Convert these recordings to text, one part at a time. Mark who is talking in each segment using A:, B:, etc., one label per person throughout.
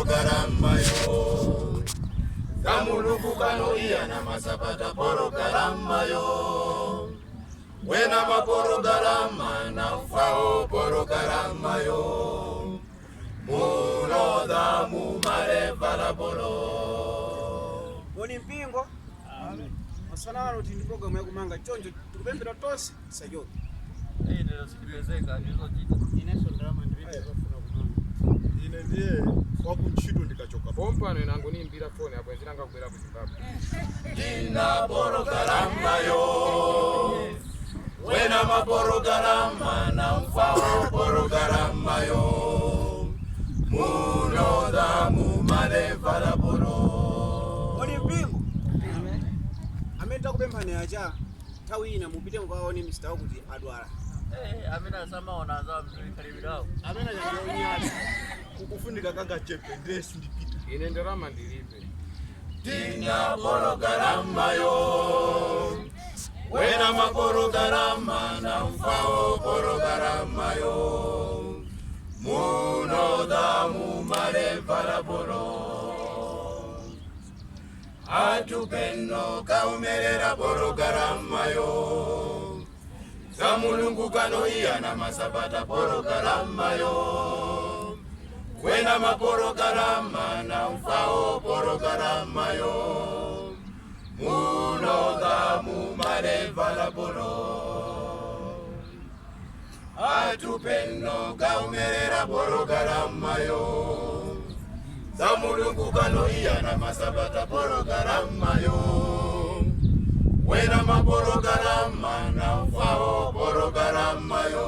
A: Porogaramayo Zamulukukano iyana masabata porogaramayo Wena maporogarama na mfao porogaramayo Munoda mumarevala bolo.
B: Moni mpingo. Masana ano tili ndi programu yakumanga, choncho tikupemphera tonse tisachoke.
C: Ine sindipezeka, ndizochita.
B: Inenso ndalama ndilibe zofuna kumanga.
D: Ine ndiye wakuntchito, ndikachoka
E: Pompano inango niimbira foni apo enziranga kubwera ku Zimbabwe.
A: Ina porogaramayo Wena maporogarama na mfao porogaramayo Munoda mumarevala bolo.
B: Moni mpingo. Amene takupemphani aja, nthawi ina mupite mukaone Mr. wakuti adwala.
C: Amene asamaona anzawo mkhalibirawo.
D: Amene anyanyala kukufunika kanga chepe, ndiye sindipita.
E: Ine ndalama ndilibe.
A: Tina porogaramayo Wena maporogarama na mfao porogaramayo Munoda mumarevala bolo Atupeno kaumerera porogaramayo Zamulungu kano iyana masabata porogaramayo Kwena maporogarama na mfao porogaramayo Munoda mumarevala bolo Atupeno kaumerera porogaramayo Zamulungu kano iyana masabata porogaramayo Wena maporogarama na mfao porogaramayo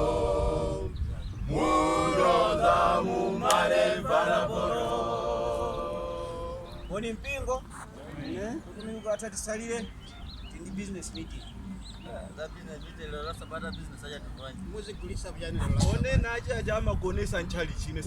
A: Munoda mumarevala bolo.
B: Moni mpingo. Kuti atatisalire, tili ndi business meeting.
C: Za business meeting lero, sabata business aja tufanye.
B: Muzigulisa byanero.
D: One nachi aja amagonesa ntchali chine.